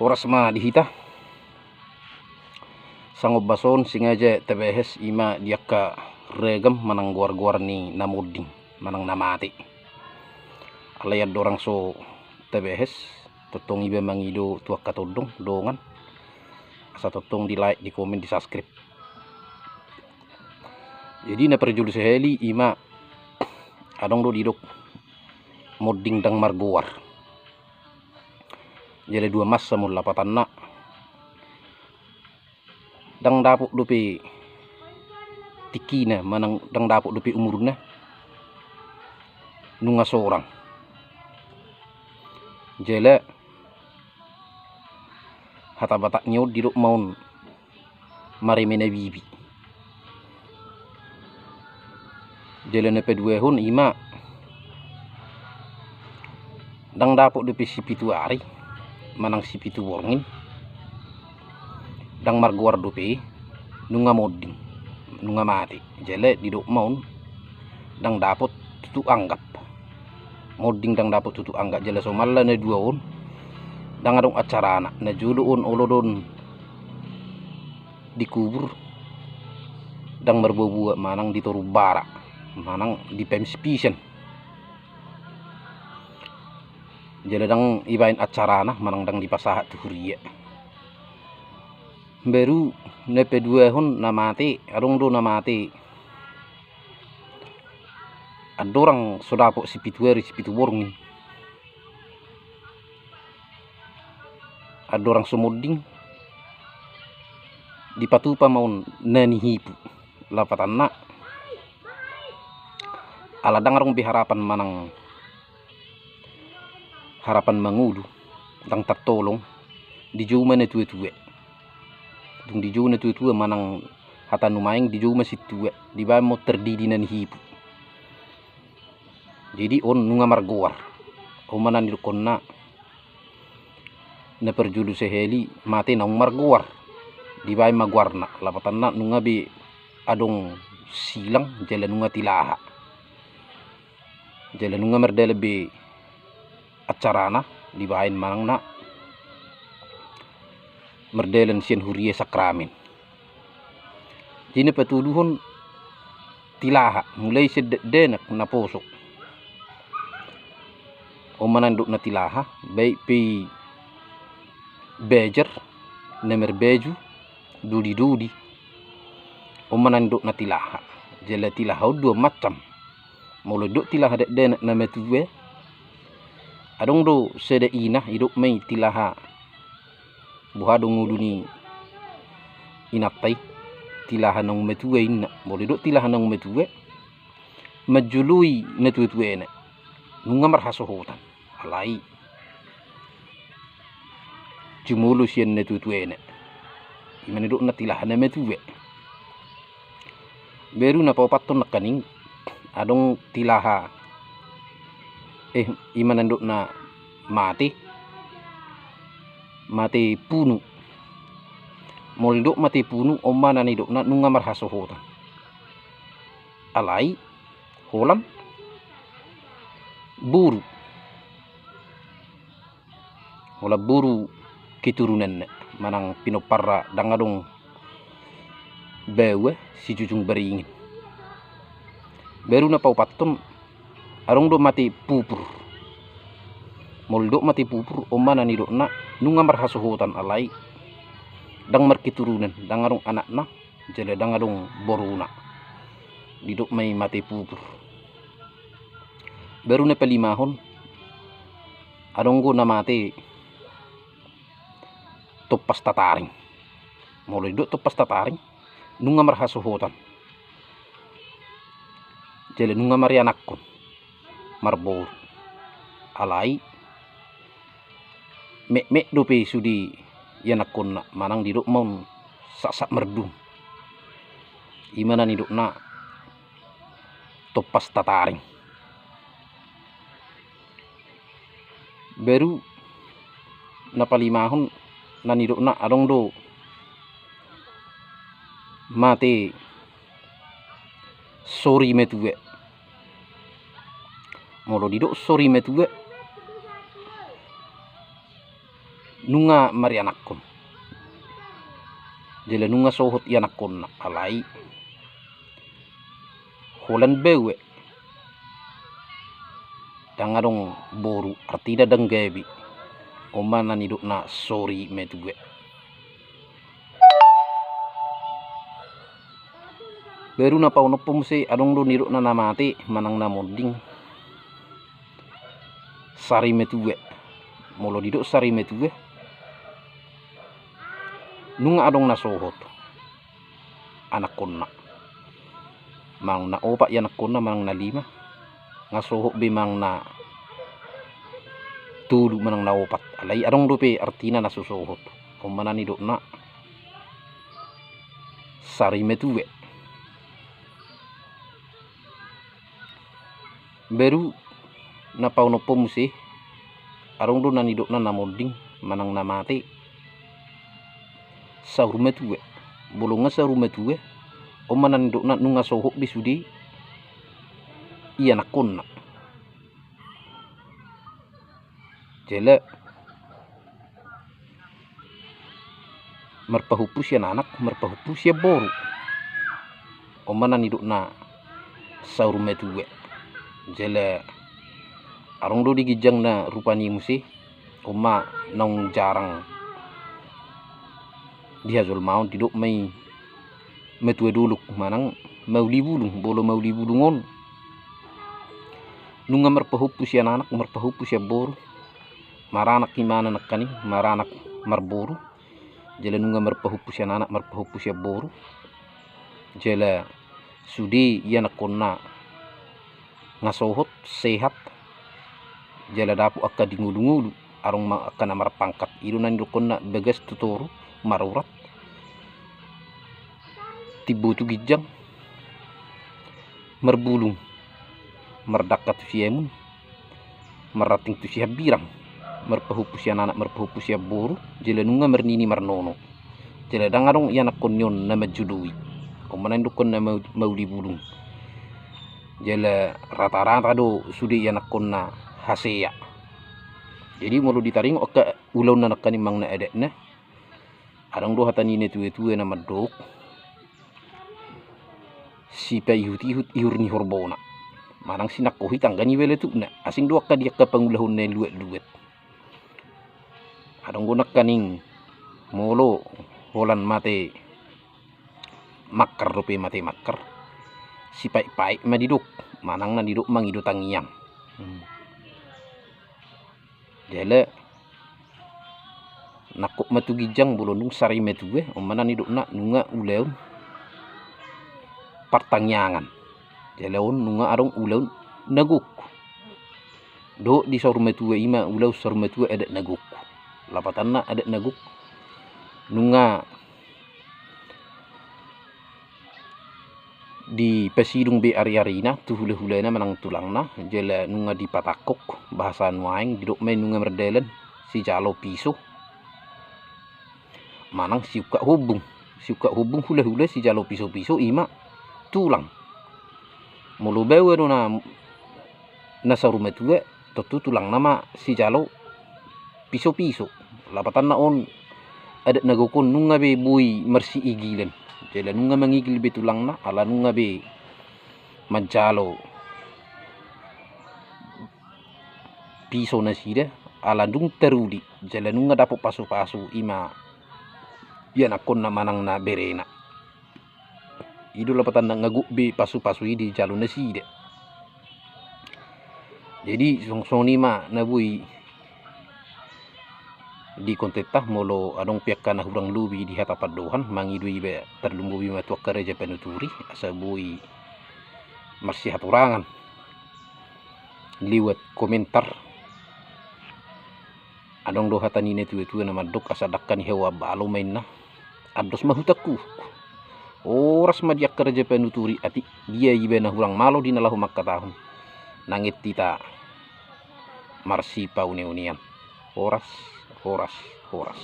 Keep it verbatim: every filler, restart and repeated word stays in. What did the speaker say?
Horas ma di hita. Sangombas on sengaja tabehes ima di angka ragam manang goar-goar ni na monding manang na mate. Alai andorang so tabehes, tongtong iba mangido tu angka tondong dongan, asa tongtong di like, di komen, di subscribe. Jadi na parjolo sahali ima, adong do didok monding ndang margoar. Jala dua masa ma on lapatanna, ndang dapot dope tingkina manang ndang dapot dope umurna nunga sorang. Jala hata Batak ni on didok ma on mareme na bibi. Jala na paduahon ima, ndang dapot dope sipitu ari manang sipitu borngin, ndang margoar dope, nunga monding, nunga mate. Jala didok ma on ndang dapot tutu anggap. Monding ndang dapot tutu anggap. Jala somalna na dua on, ndang adong acarana. Na jolo on olo do on dikubur, ndang marboaboa manang di toru bara manang di paimspisen. Jala ndang ibaen acarana manang ndang dipasahat tu huria. Baru na paduahon na mate, adong do na mate andorang so dapot sipitu ari sipitu borngin. Andorang so monding, dipatupa ma on na nihipu. Lapatanna, ala ndang adong be harapan manang harapan mangolu, ndang tartolong, dijou ma na tuatua. Dung dijou na tuatua manang hata nuaeng, dijou ma sintua, dibaen ma on tardidi na nihipu. Jadi on nunga margoar. On ma na nidokhonna, na parjolo sahali mate naung margoar, dibaen ma goarna. Lapatanna nunga be adong silang jala nunga tilaha. Jala nunga mardalan be acarana dibaen manang na mardalan sian huria sakramen. Jadi na patoluhon tilaha, mulai sian dakdanak naposo. On ma na nidokna tilaha, baik pe i bajar, na marbaju, doli-doli. On ma na nidokna tilaha. Jala tilaha on dua macam. Molo didok tilaha dakdanak na matua, adong do sada ina, didok ma i tilaha boha do ngolu ni inanta i, tilaha naung matua inna. Molo didok tilaha naung matua, manjoloi na tuatuana, nunga marhasohotan. Alai jumolo sian na tuatuana. Ima na nidokna tilaha na matua. Baru na paopathon nangkaning, adong tilaha, eh, ima na nidokna mate, mate punu. Molo didok mate punu, on ma na nidokna nunga marhasohotan. Alai holan boru. Holan boru keturunanna manang pinomparna, ndang adong baoa sijujung baringin. Baru na paopathon, adong do mate pupur. Molo didok mate pupur, on ma na nidokna nunga marhasohotan, alai ndang marketurunan, ndang adong anakna, jala ndang adong boruna. Didok ma i mate pupur. Baru na palimahon, adong do na mate tompas tataring. Molo didok tompas tataring, nunga marhasohotan. Jala nunga marianakhon, marboru. Alai metmet dope sude ianakhonna, manang didok ma on saksakmardum. Ima na nidokna tompas tataring. Baru na palimahon na nidokna adong do mate sorimatua. Molo didok sorimatua, Nunga marianakhon. Jala nunga sohot ianakhonna, alai holan baoa. Ndang adong boru, artina ndang gabe. On ma na nidokna sori matua. Baru na paonomhon muse, adong do nidokna na mate manang na monding sari matua. Molo didok sari matua, nunga adong na sohot anakhonna. Manang na opat ianakhonna manang na lima, nga sohot be manang na tolu manang na opat. Alai adong dope artina na so sohot. On ma na nidokna sari matua. Baru na paonomhon muse, adong do na nidokna na monding manang na mate saur matua. Molo nga saur matua, on ma na nidokna nunga sohot be sude ianakhonna. Jala marpahompu sian anak, marpahompu sian boru. On ma na nidokna saur matua. Jala adong do di ginjang na rupani muse, on ma naung jarang di hajolmaon, didok ma i matua dolok manang mauli bulung. Molo mauli bulung on, nunga marpahompu sian anak, marpahompu sian boru, maranak imana nangkaning, maranak marboru. Jala nunga marpahompu sian anak, marpahompu sian boru. Jala sude ianakhonna nga sohot, sehat. Jala dapot angka di ngolungolu, adong ma angka na marpangkat. I do na nidokhonna bagas tu toru, marurat, timbo tu ginjang, marbulung, mardangka tu siamun, marranting tu sihambirang, marpahompu sian anak, marpahompu sian boru, jala nunga marnini marnono. Jala ndang adong ianakhon ni on na manjoloi. On ma na nidokhon na mau-, mauli bulung. Jala rata-rata do sude ianakhonna hasea. Jadi molo ditaringot angka ulaonna nangkaning manang na adatna, adong do hata ni natua-tua na mandok, sipaihut-ihut ihur ni horbona, manang sinangkohi tangga ni balatukna. Asing do angka di angka pangulahon na luat-luat. Adong do nangkaning molo holan mate mangkar dope, mate mangkar, sipaik-paik ma didok, manang na didok mangido tangiang. Hmm. Jala nangkok ma tu ginjang, molo dung sari matua, on ma na nidokna nunga ulaon partangiangan. Jala on nunga adong ulaon na gok. Dohot di saur matua, i ma ulaon saur matua adat na gok. Lapatanna adat na gok nunga dipasidung be ari-arina tu hula-hulana manang tulangna, jala nunga dipatangkok, bahasa nuaeng didok ma i nunga mardalan sijalo piso manang siungkap hombung. Siungkap hombung hula-hula, sijalo piso-piso i ma tulang. Molo baoa do na, na saur matua, tontu tulangna ma sijalo piso-piso. Lapatanna on adat na gok on nunga be boi marsiigilan. Jala nunga mangigil be tulangna, ala nunga be manjalo piso nasida, ala dung taruli. Jala nunga dapot pasu-pasu i ma ianakhonna manang na berena. I do lapatanna nga gok be pasu-pasu i dijalo nasida. Jadi songon-songon i ma na boi di kontenta. Molo adong pe angka na hurang lobi di hata pandohan, mangido iba tarlumobi ma tu angka raja panuturi asa boi marsihaturangan lewat komentar. Adong do hata ni natua-tua na mandok, asa dangka ni hau ambalo ma inna, andos ma hutangku. Horas ma di angka raja panuturi, atik dia iba na hurang malo di na laho mangkatahon, nanget hita marsipaune-unean. Horas, horas, horas.